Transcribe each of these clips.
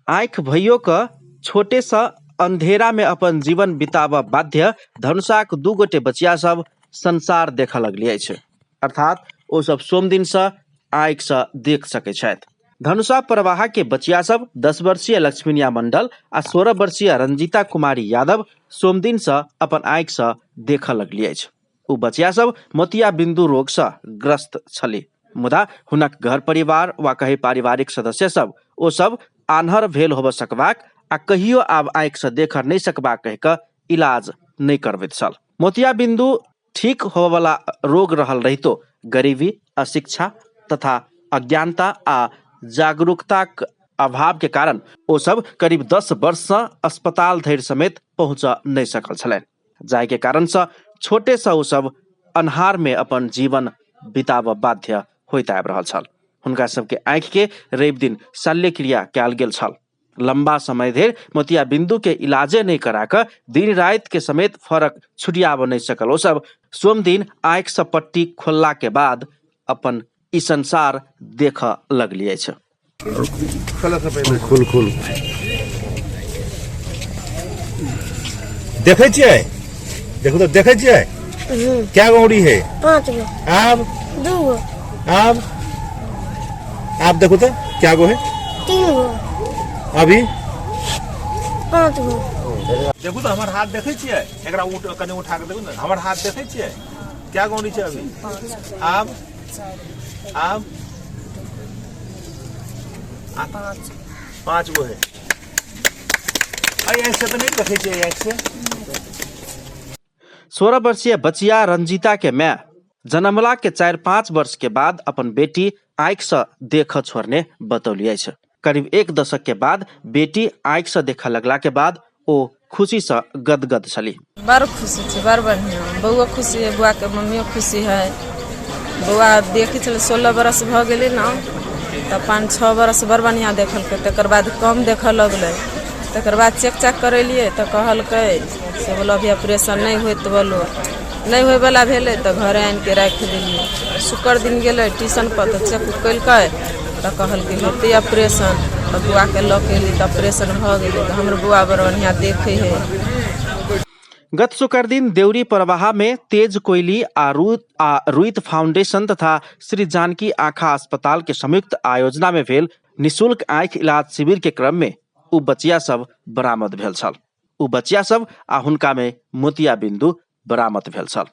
आँखि भइयो कऽ छोटे सँ अंधेरा में अपन जीवन बिताबऽ बाध्य धनुषाक दू गोटे बचिया सब संसार देखऽ लगली अछि। अर्थात ओ सब सोमदिन सँ आँखि सँ देख सकै छथि। धनुषा परवाहा के बचिया सब 10 वर्षीय लक्ष्मीनिया मंडल आ 16 वर्षीय रंजीता कुमारी यादव सोमदिन सँ अपन आँखि सँ देखऽ लगली अछि। ओ बचिया सब मोतिया बिंदु रोग सँ ग्रस्त छली, मुदा हुनक घर परिवार वा कही पारिवारिक सदस्य सब ओ सब आन्हर भेल होबऽ सकबाक आ कहियो आब आँखि सँ देखऽ नहि सकबाक कहि कऽ इलाज नहि करबैत छल। मोतिया बिंदु ठीक होबऽवला रोग रहल रहितो गरीबी, अशिक्षा तथा अज्ञानता आ जागरूकताक अभाव के कारण ओ सब करीब 10 वर्ष सँ अस्पताल धरि समेत पहुँचऽ नहि सकल छलनि, जाहि के कारण सँ छोटे सँ ओ सब अन्हार में अपन जीवन बिताबऽ बाध्य होइत आबि रहल छल। हुनका सबके आँखि के रवि दिन शल्यक्रिया कयल गेल छल। लंबा समय धरि मोतिया बिंदु के इलाजे नहि करा कऽ दिन राति के समेत फरक छुटियाबऽ नहि सकल। ओ सब सोमदिन आँखि सँ पट्टी खोलला के बाद अपन ई संसार देखऽ लगली अछि। खोल खोल देखै छियै, देखू तऽ देखै छियै। क्या गौरी है? 5 गो। आब? 2 गो। आब? आब देखू तऽ क्या गो है? 3 गो। अभी? 5 गो। देखू तऽ हमर हाथ देखै छियै, एकरा उठ कनि उठा कऽ देखू ने, हमर हाथ देखै छियै? क्या गौरी छै अभी? आब? आब? 5 गो है। ऐसे तऽ नहि देखै छियै आँखि से। 16 वर्षीय बचिया रंजीता के माय जन्मला के 4-5 वर्ष के बाद अपन बेटी आँखि सँ देखऽ छोड़ने बतौली अछि। करीब 1 दशक के बाद बेटी आँखि सँ देखऽ लगला के बाद ओ खुशी सँ गदगद छली। बड़ खुशी छी, बड़ बढ़िआँ। बौओ खुशी है, बौआके मम्मियो खुशी है। बौआ देखै छलै, 16 बरस भऽ गेलै ने, तऽ 5-6 बरस बड़ बढ़िआँ देखलकै, तकर बाद कम देखऽ लगलै। तकर बाद चेक चाक करेलियै तऽ कहलकै से बोलो अभी ऑपरेशन नहि होइत, बोलो नहि होइवला भेलै तऽ घरे आनिके राखि देलियै। शुक्र दिन गेलै ट्यूशन पर तऽ चेक केलकै तऽ कहलकै होतै ऑपरेशन। तऽ बौआके लऽ के एली तऽ ऑपरेशन भऽ गेलै, तऽ हमर बौआ बड़ बढ़िआँ देखै है। गत शुक्र दिन देउरी परवाहा में तेज कोयली आ रुइत फाउंडेशन तथा श्री जानकी आँखा अस्पताल के संयुक्त आयोजना में भेल निःशुल्क आँखि इलाज शिविर के क्रम में उ बचिया सब बरामद भेल छल। उ बचिया सब आ हुनका में मोतिया बिंदु बरामद भेल छल।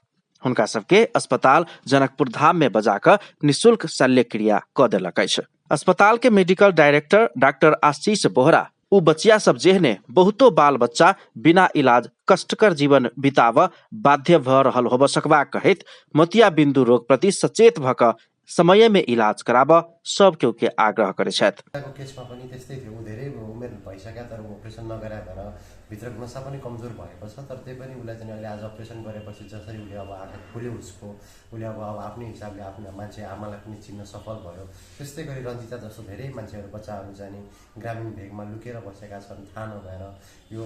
हुनका सबके अस्पताल जनकपुर धाम में बजा कऽ निःशुल्क शल्यक्रिया कऽ देलक अछि। अस्पताल के medical director doctor Ashish Bohra उ बचिया सब जेहने बहुतो बाल बच्चा बिना इलाज कष्टकर जीवन बिताबऽ बाध्य भऽ रहल होबऽ सकबाक कहैत मोतिया बिंदु रोग प्रति सचेत भऽ कऽ समय में इलाज कराबऽ सब केओ के आग्रह करै छथि। केसमा पनि त्यस्तै थियो, ऊ धेरै उमेर भइसक्यो तर ऊ अपरेसन नगराए भएर भित्रको नसा पनि कमजोर भएको छ, तर त्यही पनि उसलाई चाहिँ अहिले आज अपरेसन गरेपछि जसरी उसले अब आँखा खुल्यो, उसको उसले अब आफ्नै हिसाबले आफ्नो मान्छे आमालाई पनि चिन्न सफल भयो। त्यस्तै गरी रञ्जिता जस्तो धेरै मान्छेहरू बच्चाहरू चाहिँ नि ग्रामीण भेगमा लुकेर बसेका छन्, थाहा नभएर यो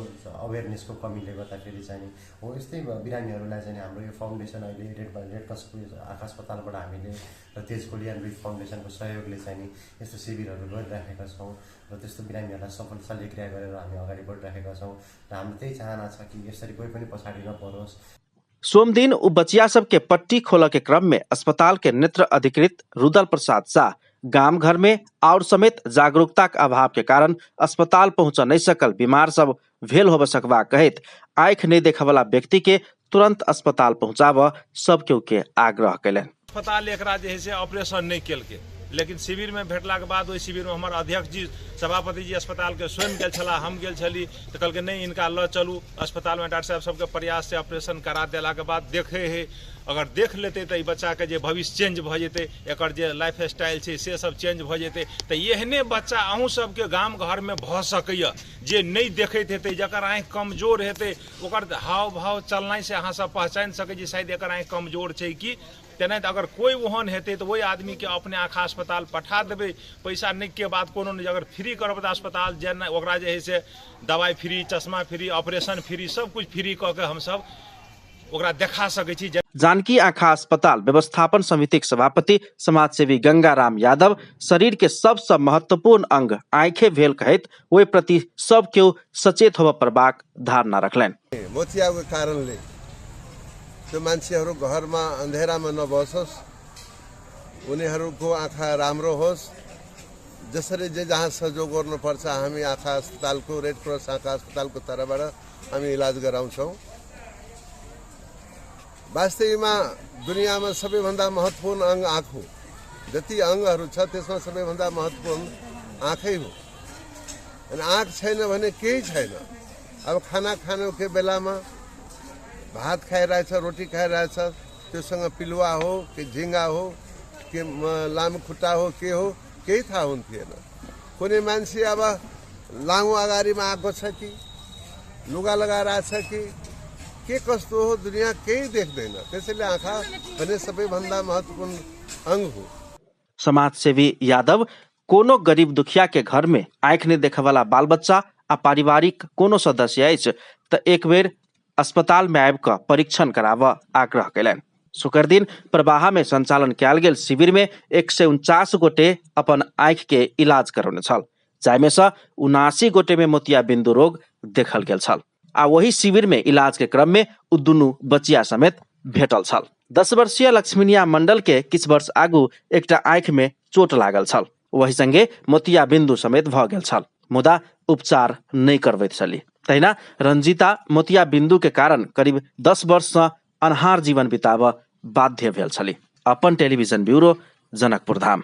अवेरनेसको कमीले गर्दाखेरि चाहिँ नि हो। यस्तै बिरामीहरूलाई चाहिँ हाम्रो यो फाउन्डेसन अहिले रेड क्रस आँखा अस्पतालबाट हामीले र तेज कोली एन्ड रुइत फाउन्डेसनको सहयोगले चाहिँ नि यस्तो शिविरहरू गरिराखेका छौँ र त्यस्तो बिरामीहरूलाई सफल शल्यक्रिया गरेर हामी अगाडि बढिराखेका छौँ र हाम्रो त्यही चाहना छ कि यसरी कोही पनि पछाडि नपरोस्। सोमदिन उ बचिया सबके पट्टी खोलऽ के क्रम में अस्पताल के नेत्र अधिकृत रुदल प्रसाद शाह गाम घर में और समेत जागरूकता के अभाव के कारण अस्पताल पहुंच नहीं सकल बीमार सब भेल होबऽ सकबा कहैत आँखि नहीं देखऽ वाला व्यक्ति के तुरंत अस्पताल पहुंचाबऽ सब केओ के आग्रह कयलनि। अस्पताल एकरा जे है से ऑपरेशन नहीं केलकै, लेकिन शिविर में भेटलाके बाद ओहि शिविर में हमर अध्यक्ष जी सभापति जी अस्पताल के स्वयं गेल छलाह, हम गेल छली तऽ कहलकै नहीं इनका लऽ चलू अस्पताल में। डॉक्टर साहब सबके प्रयास से ऑपरेशन करा देलाके बाद देखे है, अगर देख लेतै तऽ ई बच्चाके जे भविष्य चेंज भऽ जेतै, एकर जे लाइफ स्टाइल छै से सब चेंज भऽ जेतै। तऽ एहने बच्चा अहूँ सबके गाम घरमे भऽ सकैए जे नहि देखैत हेतै, जकर आँखि कमजोर हेतै, ओकर हाव भाव चलनाइ से अहाँ सब पहचानि सकै छी शायद एकर आँखि कमजोर छै कि तेनाहिते अगर कोइ ओहन हेतै तऽ ओहि आदमीके अपने आँखा अस्पताल पठा देबै। पैसा नहि के बात कोनो नहि, अगर फ्री करब तऽ अस्पताल जेना ओकरा जे है से दवाइ फ्री, चश्मा फ्री, ऑपरेशन फ्री, सब कुछ फ्री कऽ के हमसब ओकरा देखा सकै छी। जानकी आँखा अस्पताल व्यवस्थापन समितिक सभापति समाजसेवी गंगाराम यादव शरीर के सबसँ महत्वपूर्ण अंग आँखे भेल कहैत ओहि प्रति सब केओ सचेत होबय पड़बाक धारणा रखलनि। मोतियाको कारणले त्यो मान्छेहरू घरमा अन्धेरामा नबसोस्, उनीहरूको आँखा राम्रो होस्। जसरी जे जहाँ सहयोग गर्नुपर्छ हामी आँखा अस्पतालको, रेड क्रस आँखा अस्पतालको तर्फबाट हामी इलाज गराउँछौँ। वास्तविकमा दुनियाँमा सबैभन्दा महत्त्वपूर्ण अङ्ग आँख हो। जति अङ्गहरू छ त्यसमा सबैभन्दा महत्त्वपूर्ण आँखै हो। अनि आँख छैन भने केही छैन। अब खाना खानुको बेलामा भात खाइरहेछ, रोटी खाइरहेछ, त्योसँग पिलुवा हो कि झिङ्गा हो कि लामो खुट्टा हो के हो केही थाहा हुन्थेन। कुनै मान्छे अब लामो अगाडिमा आएको छ कि लुगा लगाएर छ कि के कस्तो हो दुनियाँ केही देख्दैन। त्यसैले आँखा भने सबैभन्दा महत्त्वपूर्ण अङ्ग हो। समाजसेवी यादव कोनो गरीब दुखिया के घर में आँखि नहि देखयवला बाल बच्चा आ पारिवारिक कोनो सदस्य अछि तऽ एक बेर अस्पताल में आबि कऽ परीक्षण कराबऽ आग्रह कयलनि। शुक्र दिन प्रवाहा में संचालन कयल गेल शिविर में 149 गोटे अपन आँखि के इलाज करौने छल, जाहिमे सँ 79 गोटे में मोतियाबिंदु रोग देखल गेल छल आ वही शिविर में इलाज के क्रम में ओ दुनू बचिया समेत भेटल छल। 10 वर्षीय लक्ष्मीनिया मंडल के किछु वर्ष आगू एकटा आँखि में चोट लागल छल, वही संगे मोतियाबिंदु समेत भऽ गेल छल, मुदा उपचार नहि करबैत छली। तहिना रंजीता मोतियाबिंदु के कारण करीब 10 वर्ष सँ अन्हार जीवन बिताबऽ बाध्य भेल छली। अपन टेलीविजन ब्यूरो, जनकपुर धाम।